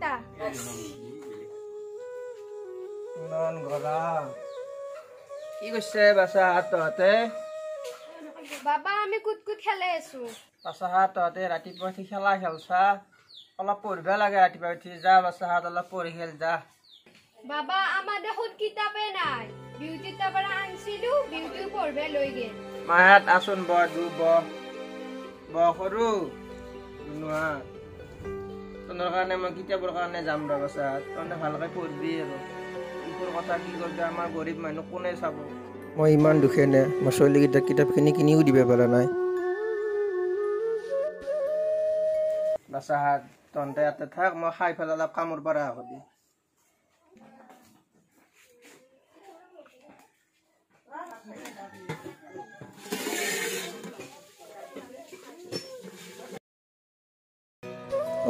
পাঁচটা। ইমান গৰম। কি কৰিছে বাচ্চাহাত তহঁতে? বাবা আমি কুট কুট খেলাই আছো। বাচ্চাহাত তহঁতে ৰাতিপুৱা উঠি খেলা খেলছা, অলপ পঢ়িব লাগে ৰাতিপুৱা উঠি। যা বাচ্চাহাত অলপ পঢ়ি খেল যা। বাবা আমাৰ দেখোন কিতাপে নাই, বিউটিৰ তাৰ পৰা আনছিলো, বিউটিও পঢ়বে লৈ গেল। মাহাত আচোন ব দু ব ব সৰু দুনুহা, তোৰ কাৰণে মই কিতাপৰ কাৰণে যাম ৰ বাচ্চাহাত, তহঁতে ভালকে পঢ়বি আৰু। কিতাপৰ কথা কি কৰিবি, আমাৰ গৰীব মানুহ কোনে চাব। মই ইমান দুখে নে মই ছোৱালীকেইটাক কিতাপখিনি কিনিও দিব পৰা নাই। বাচ্চাহাত তহঁতে ইয়াতে থাক, মই খাই পেলাই অলপ কামৰ পৰা আহোঁ দি।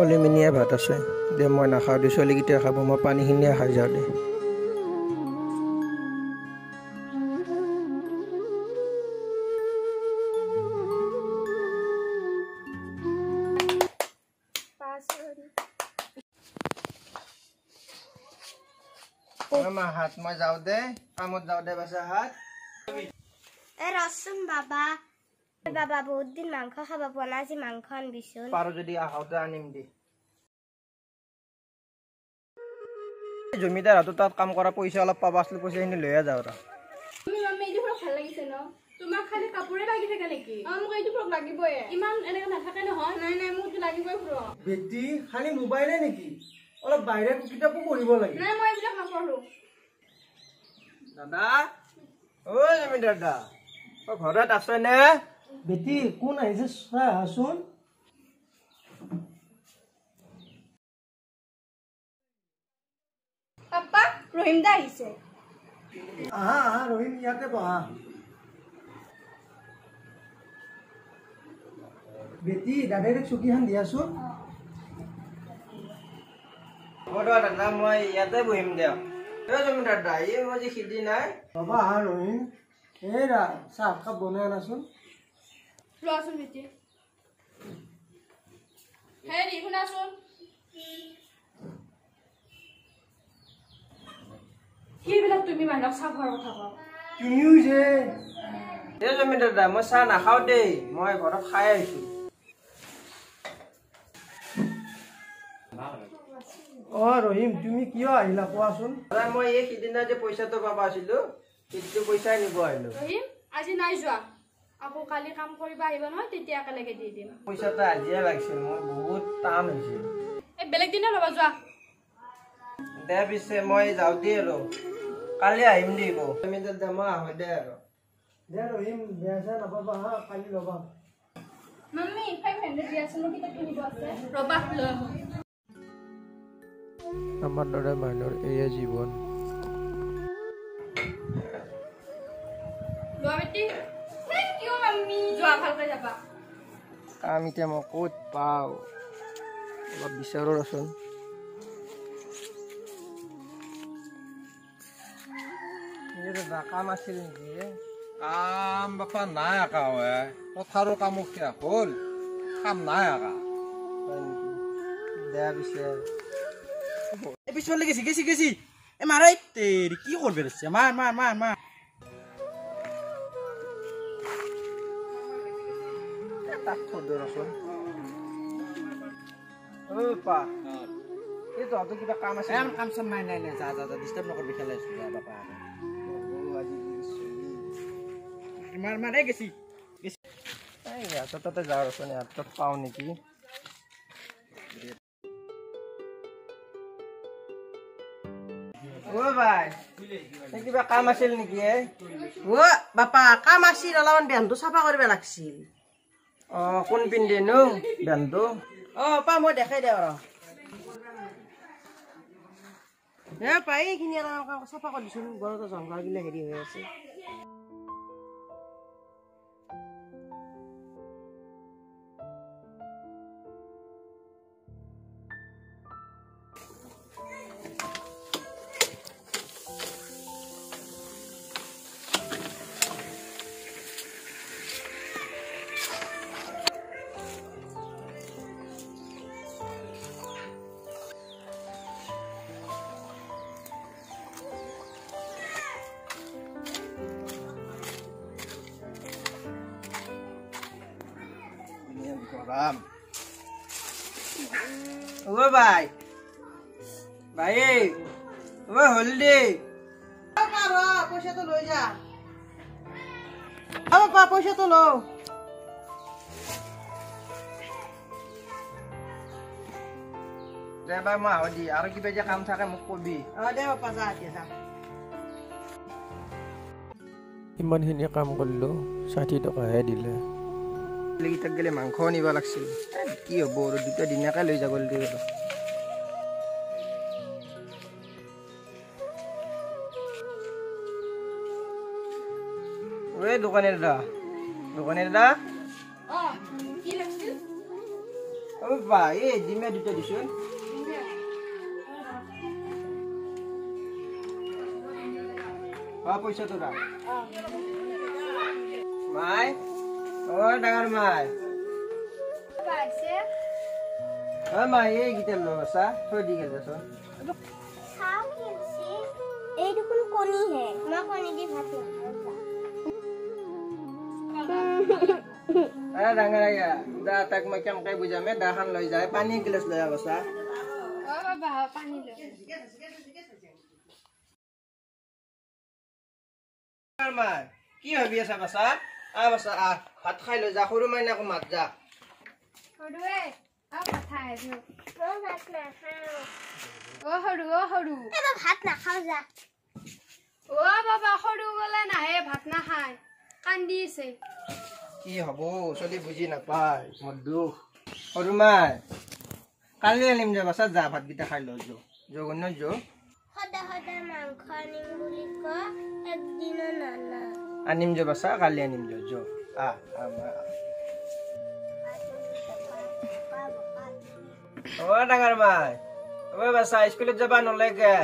অলিমিনিয়া ভাত আছে দে, মই নাখাওঁ দে, ছোৱালীকেইটাই খাব, মই পানীখিনিয়ে খাই যাওঁ দে। হাত মই যাওঁ দে, কামত যাওঁ দে বাচ্চাহাত। ৰচোন বাবা, বাবা বহুত দিন মাংস খাব পোৱা নাই, আজি মাংস আনবিচোন। পাৰো যদি আহোঁতে আনিম দি। জমিদাৰ হাতত তাত কাম কৰা পইচা অলপ পাবা আছিল, পইচাখিনি লৈয়ে যাওঁ ৰ। তুমি মাম্মি এইটো ফ্ৰক ভাল লাগিছে ন? তোমাক খালি কাপোৰে লাগি থাকে নেকি? অ মোক এইটো ফ্ৰক লাগিবই। ইমান এনেকে নাথাকে নহয়। নাই নাই মোকতো লাগিবই ফ্ৰক। বেটি খালি মোবাইলে নেকি, অলপ বাহিৰা কিতাপো পঢ়িব লাগে। নাই মই এইবিলাক নপঢ়ো। দাদা, ঐ জমিদাৰ দা, অ ঘৰত আছেনে? বেটি কোন আহিছে চাই আহাচোন। পাপা ৰহিম দা আহিছে। আহা আহা ৰহিম, ইয়াতে বহা। বেটি দাদাইক চকীখন দিয়াচোন। হ'ব দাদা, মই ইয়াতে বহিম দিয়ক। জমিদাৰ দা, এই মই যে সিদিনাই। বাবা আহা ৰহিম, এই ৰা চাহ কাপ বনাই আনাচোন। লোৱাচোন বেটি। হেৰি শুনাচোন, কি বিলাক তুমি মানুহক চাহ খোৱাৰ কথা কোৱা? তুমিও যে। এই জমিদাৰ দা, মই চাহ নাখাওঁ দেই, মই ঘৰত খাই আহিছো। অ ৰহিম, তুমি কিয় আহিলা কোৱাচোন? দাদা মই এই সিদিনা যে পইচাটো পাবা আছিলো, সেইটো পইচাই নিব আহিলো। ৰহিম আজি নাই যোৱা, আকৌ কালি কাম কৰিব আহিব নহয়, তেতিয়া একেলগে দি দিম। পইচাটো আজিয়ে লাগিছিল, মোৰ বহুত টান হৈছে। এই বেলেগ দিনা ল'বা যোৱা। দে পিছে মই যাওঁ দেই আৰু, কালি আহিম দেই। জমিদাৰ দা মই আহোঁ দে আৰু। দে ৰহিম, বেয়া চেয়া নাপাবা হা, কালি ল'বা। মাম্মি 500 দিয়াচোন, মোৰ কিতাপ কিনিব আছে। ৰ'বা লৈ আহোঁ। আমাৰ দৰে মানুহৰ এয়ে জীৱন। লোৱা বেটি। Thank U mummy. যোৱা ভালকৈ যাবা। কাম এতিয়া মই ক'ত পাওঁ, অলপ বিচাৰোঁ ৰচোন। দাদা কাম আছিল নেকি? কাম বাপা নাই আকা, পথাৰৰ কামো শেষ হ'ল, কাম নাই আকা। হয় নেকি? দে পিছে। পিছফালে গেছি গেছি গেছি, এ মাৰাই তেৰি কি কৰবে ধৰছে, মাৰ মাৰ মাৰ মাৰ। তাক সোধো ৰচোন। ঐ পা, এই তহঁতৰ কিবা কাম আছে? কাম চাম নাই নাই নাই, যা যা যা, ডিষ্টাৰ্ব নকৰবি, খেলাই আছো যা বাপা। মাৰ মাৰ, এই গেছি। এই ইহঁতৰ তাতে যাওঁ ৰচোন, ইহঁতৰ পাওঁ নেকি। অ ভাই, কিবা কাম আছিল নেকি? অ বাপা কাম আছিল, অলপমান বেনটো চাফা কৰিব লাগছিল। অ কোন পিন্ধেনো বেনটো? অ পা মই দেখাই দিওঁ আৰু। এ পাই এইখিনি অলপ চাফা কৰি দিছোন, ঘৰতে জংঘলগিলা হেৰি হৈ আছে। ও ভাই ভাই ও হল দে পয়সাটো লৈ যা। অ বাবা পয়সাটো লও। দে বাই মই আহো দি, আৰু কিবা যে কাম থাকে মোক কবি। অ দে বাপা যা এতিয়া যা। ইমানখিনি কাম কৰিলোঁ, 60 টকাহে দিলে। এইকেইটাক গ'লে মাংস আনিব লাগিছিল। কি হ'ব আৰু, দুটা দিনাকে লৈ যাব লাগিব আৰু। ঐ দোকানী দাদা, দোকানী দাদা। কি লাগছিল? অ বাবা, এই ডিমে দুটা দিছোন। অ পইচাটো ৰাখ। মাই, অ ডাঙৰ মাই। অ মাই, এইকেইটা লৈ আছা, থৈ দি গেল দেচোন। চাওঁ কি আনছি। এই দেখোন কণীহে, মই কণী দি ভাত নাখাওঁ যা। এ ডাঙৰ আইয়া, দা তাক মই কেনেকে বুজাম? এই দাখন লৈ যায়, পানী এগিলাচ লৈ আহ বাচা। অ বাবা, পানী লৈ। মাই, কি ভাবি আছা বাচা? আহ বাচা আহ, ভাত খাই লৈ যা, সৰু মাইনাকো মাত যা। সৰুৱে অ কথা আহিছো। মই ভাত নাখাওঁ। অ সৰু, অ সৰু। এই মই ভাত নাখাওঁ যা। অ বাবা, সৰু গলে নাহে, ভাত নাখায়, কান্দি আছে। কি হ'ব, চলি বুজি নাপায়, মোৰ দুখ। সৰু মাই, কালি আনিম যা বাচা, যা ভাতকেইটা খাই লৈ যো, জঘন্য যো। সদায় সদায় মাংস আনিম বুলি ক, একদিনো নানা। আনিম যো বাচা, কালি আনিম যো, যো। আহ আহ মা, আহ। অ ডাঙৰ মাই, অ বাচা, স্কুলত যাবা নলাগে।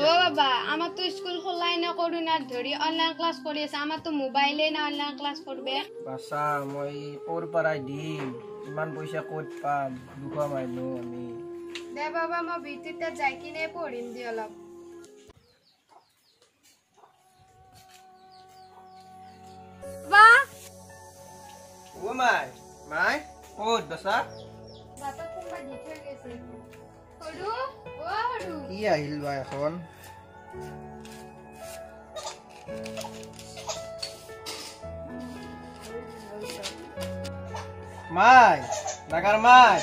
অ বাবা, আমাৰতো স্কুল খোলাই নাই, কৰোণাত ধৰি অনলাইন ক্লাছ কৰি আছে। আমাৰতো মোবাইলে নাই অনলাইন ক্লাছ কৰবে। বাচা, মই ক'ৰ পৰাই দিম, ইমান পইচা ক'ত পাম, দুখীয়া মানুহ আমি। দে বাবা, মই বিদ্যুৎ তাত যাই কিনে পঢ়িম দি অলপ। বা অ মাই, মাই ক'ত বাচা? বাটত কোনোবা দি থৈ গৈছে। সৰু, অ সৰু। কি আহিল বা এখন? মাই, ডাঙৰ মাই,